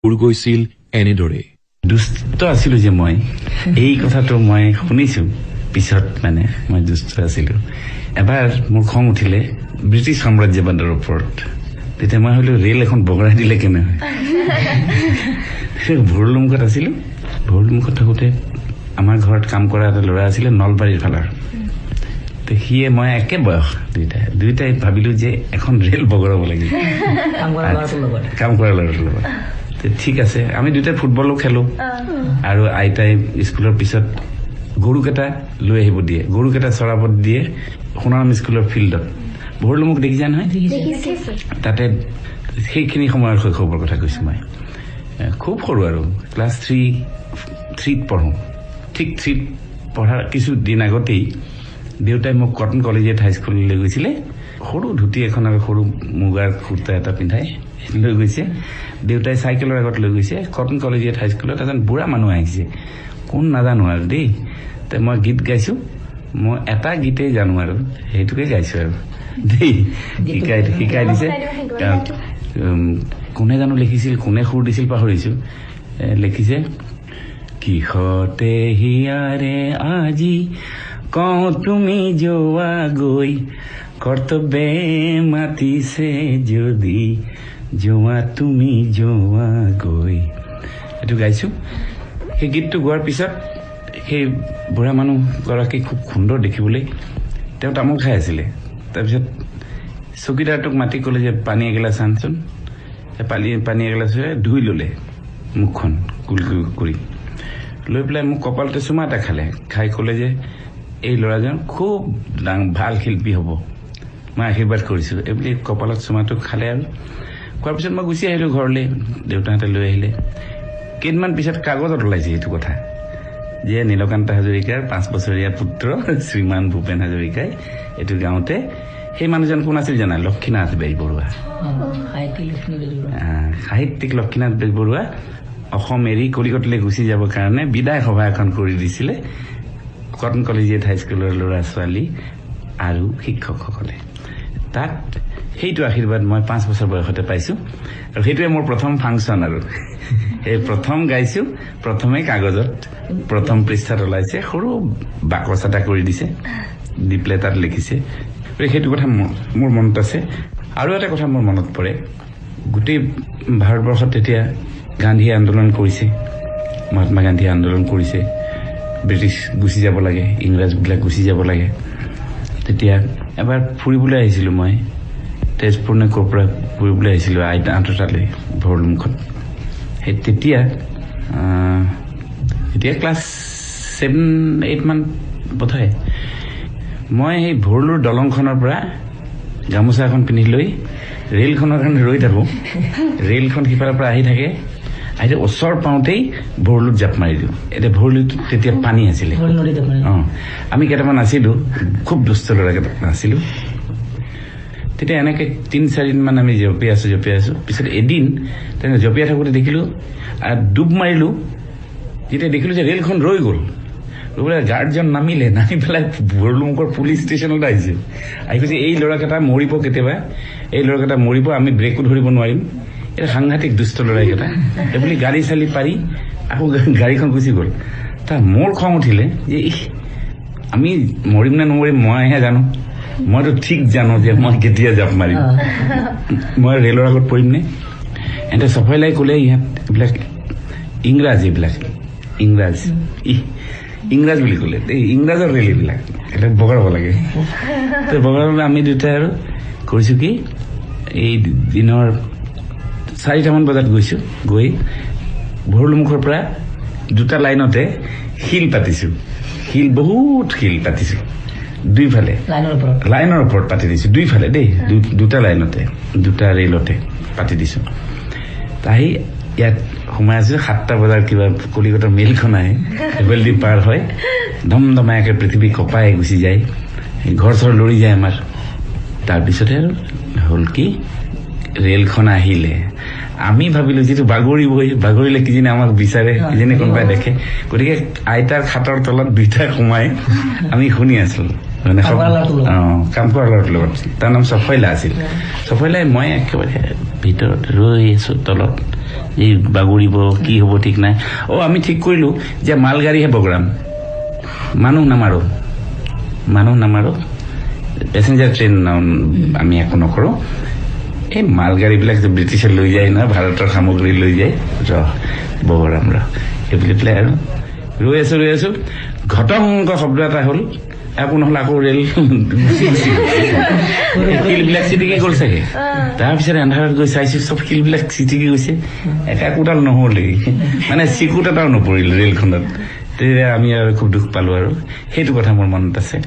সুৰ গৈছিল এনেদৰে। দুষ্ট আছিলো যে মই, এই কথাটো মই শুনিছো পিছত, মানে মই দুষ্ট আছিলো। এবাৰ মোৰ খং উঠিলে ব্ৰিটিছ সাম্ৰাজ্যবাদৰ ওপৰত। তেতিয়া মই ভাবিলো ৰেল এখন বগৰাই দিলে কেনে হয়। ভৰলুমুখত আছিলো। ভৰলুমুখত থাকোঁতে আমাৰ ঘৰত কাম কৰা এটা ল'ৰা আছিলে নলবাৰীৰ ফালৰ। সিয়ে মই একে বয়স, দুয়োটাই ভাবিলো যে এখন ৰেল বগৰাব লাগিব কাম কৰা ল'ৰাটোৰ লগত। ঠিক আছে, আমি দুয়োটাই ফুটবলো খেলো আৰু আইতাই স্কুলৰ পিছত গৰুকেইটা লৈ আহিব দিয়ে, গৰুকেইটা চৰাব দিয়ে সোণাৰাম স্কুলৰ ফিল্ডত। ভৰলুমুখ দেখিছা নহয়? তাতে সেইখিনি সময়ৰ শৈশৱৰ কথা কৈছো মই। খুব সৰু আৰু, ক্লাছ থ্ৰীত পঢ়ো। ঠিক থ্ৰীত পঢ়াৰ কিছু দিন আগতেই দেউতাই মোক কটন কলেজিয়েট হাইস্কুললৈ লৈ গৈছিলে। সৰু ধুতি এখন আৰু সৰু মুগাৰ কুৰ্তা এটা পিন্ধাই লৈ গৈছে। দেউতাই চাইকেলৰ আগত লৈ গৈছে। কটন কলেজিয়েট হাইস্কুলত এজন বুঢ়া মানুহ আহিছে, কোন নাজানো আৰু দেই। মই গীত গাইছো, মই এটা গীতেই জানো আৰু সেইটোকে গাইছো আৰু দেই। শিকাই দিছে। কোনে জানো লিখিছিল, কোনে সুৰ দিছিল পাহৰিছো। লিখিছে, কিহতে হিয়াৰে আজি কওঁ তুমি যোৱা গৈ, কৰ্তব্যে মাতিছে যদি যোৱা তুমি যোৱা গৈ। এইটো গাইছো। সেই গীতটো গোৱাৰ পিছত সেই বুঢ়া মানুহগৰাকী খুব সুন্দৰ দেখিবলৈ, তেওঁ তামোল খাই আছিলে। তাৰপিছত চকীদাৰটোক মাতি ক'লে যে পানী এগিলাচ আনচোন। পানী এগিলাচ ধুই ল'লে মুখখন কুল কৰি লৈ পেলাই মোক কপালতে চুমা এটা খালে। খাই ক'লে যে এই ল'ৰাজন খুব ভাল শিল্পী হ'ব, মই আশীৰ্বাদ কৰিছোঁ। এইবুলি কপালত চুমাটো খালে। আৰু খোৱাৰ পিছত মই গুচি আহিলোঁ ঘৰলৈ। দেউতাহঁতে লৈ আহিলে। কেইদিনমান পিছত কাগজত ওলাইছে সেইটো কথা যে নীলকান্ত হাজৰিকাৰ 5 বছৰীয়া পুত্ৰ শ্ৰীমান ভূপেন হাজৰিকাই এইটো গাঁৱতে। সেই মানুহজন কোন আছিল জানা? লক্ষীনাথ বেজবৰুৱা। সাহিত্যিক লক্ষীনাথ বেজবৰুৱা অসম এৰি কলিকতালৈ গুচি যাবৰ কাৰণে বিদায় সভা এখন কৰি দিছিলে কটন কলেজিয়েট হাইস্কুলৰ ল'ৰা ছোৱালী আৰু শিক্ষকসকলে। তাত সেইটো আশীৰ্বাদ মই 5 বছৰ বয়সতে পাইছো আৰু সেইটোৱে মোৰ প্ৰথম ফাংচন। আৰু সেই প্ৰথম গাইছো, প্ৰথমে কাগজত প্ৰথম পৃষ্ঠাত ওলাইছে, সৰু বাকচ এটা কৰি দিছে, দি পেলাই তাত লিখিছে। সেইটো কথা মোৰ মনত আছে। আৰু এটা কথা মোৰ মনত পৰে, গোটেই ভাৰতবৰ্ষত তেতিয়া গান্ধীয়ে আন্দোলন কৰিছে, মহাত্মা গান্ধীয়ে আন্দোলন কৰিছে, ব্ৰিটিছ গুচি যাব লাগে, ইংৰাজবিলাক গুচি যাব লাগে। তেতিয়া এবাৰ ফুৰিবলৈ আহিছিলোঁ মই, তেজপুৰ নে ক'ৰ পৰা ফুৰিবলৈ আহিছিলোঁ আইতাহঁতৰ তালৈ ভৰলুমুখত। সেই তেতিয়া এতিয়া ক্লাছ 7-8 মান বোধহয়। মই সেই ভৰলুৰ দলংখনৰ পৰা গামোচা এখন পিন্ধি লৈ ৰেলখনৰ কাৰণে ৰৈ থাকোঁ। ৰেলখন সিফালৰ পৰা আহি থাকে, আহি ওচৰ পাওঁতেই ভৰলুত জাপ মাৰি দিওঁ। এতিয়া ভৰলুত তেতিয়া পানী আছিলে। অঁ, আমি কেইটামান আছিলোঁ, খুব দুষ্ট ল'ৰা কেইটামান আছিলোঁ। তেতিয়া এনেকৈ 3-4 দিনমান আমি জঁপিয়াই আছোঁ। পিছত এদিন তেনেকৈ জঁপিয়াই থাকোঁতে দেখিলোঁ, ডুব মাৰিলোঁ। যেতিয়া দেখিলোঁ যে ৰেলখন ৰৈ গ'ল, ৰৈ পেলাই গাৰ্ডজন নামিলে, নামি পেলাই ভৰলুমুখৰ পুলিচ ষ্টেচনত আহিছে। আহি কৈছে এই ল'ৰাকেইটা মৰিব কেতিয়াবা, এই ল'ৰাকেইটা মৰিব, আমি ব্ৰেকো ধৰিব নোৱাৰিম, এই সাংঘাতিক দুষ্ট ল'ৰাকেইটা। এইবুলি গাড়ী চালি পাৰি আকৌ গাড়ীখন গুচি গ'ল। তাৰ মোৰ খং উঠিলে যে আমি মৰিম নে নমৰিম মইহে জানো, মইতো ঠিক জানো যে মই কেতিয়া জাপ মাৰিম, মই ৰেলৰ আগত পৰিম নে। এহঁতে চফাইলাই ক'লে ইহঁত এইবিলাক ইংৰাজ, এইবিলাক ইংৰাজ, ইংৰাজ বুলি ক'লে এই ইংৰাজৰ ৰেল এইবিলাক, এইবিলাক বগাব লাগে। তো বগাব আমি দুটাই আৰু কৰিছোঁ কি, এই দিনৰ 4টামান বজাত গৈছোঁ, গৈ ভৰলুমুখৰ পৰা দুটা লাইনতে শিল পাতিছোঁ, শিল বহুত শিল পাতিছোঁ দুইফালে, লাইনৰ ওপৰত পাতি দিছোঁ দুইফালে দেই, দুটা লাইনতে, দুটা ৰেলতে পাতি দিছোঁ। আহি ইয়াত সোমাই আছোঁ, 7টা বজাৰ কিবা কলিকতাৰ মেইলখন আহে, সেইফালেদি পাৰ হয়, ধমধমাই পৃথিৱী কঁপাই গুচি যায়, ঘৰ চৰ লৰি যায় আমাৰ। তাৰপিছতে আৰু হ'ল কি, ৰেলখন আহিলে, আমি ভাবিলো যিটো বাগৰিবই, বাগৰিলে কিজানি আমাক বিচাৰে, কিজানি কোনোবাই দেখে। গতিকে আইতাৰ খাটৰ তলত দুইটা সোমাই আমি শুনি আছো। মানে কাম কৰা ল'ৰাটোৰ লগত, তাৰ নাম চফৈলা আছিল। চফৈলাই মই একেবাৰে ভিতৰত ৰৈ আছো তলত। এই বাগৰিব, কি হ'ব ঠিক নাই। আমি ঠিক কৰিলো যে মালগাড়ীহে বগৰাম, মানুহ নামাৰো, মানুহ নামাৰো, পেচেঞ্জাৰ ট্ৰেইন আমি একো নকৰো। এই মালগাড়ীবিলাক যে ব্ৰিটিছে লৈ যায় না, ভাৰতৰ সামগ্ৰী লৈ যায়, ৰহ বগৰাম ৰহ এই বুলি পেলাই আৰু ৰৈ আছো, ৰৈ আছো, ঘটংক শব্দ এটা হ'ল, একো নহ'ল, আকৌ ৰেল গুচি গুচি গ'ল, শিলবিলাক চিটিকি গ'ল চাগে। তাৰপিছত এন্ধাৰত গৈ চাইছো চব শিলবিলাক চিটিকি গৈছে, একোডাল নহ'লেই, মানে চিকুট এটাও নপৰিল ৰেলখনত। তেতিয়া আমি আৰু খুব দুখ পালো আৰু সেইটো কথা মোৰ মনত আছে।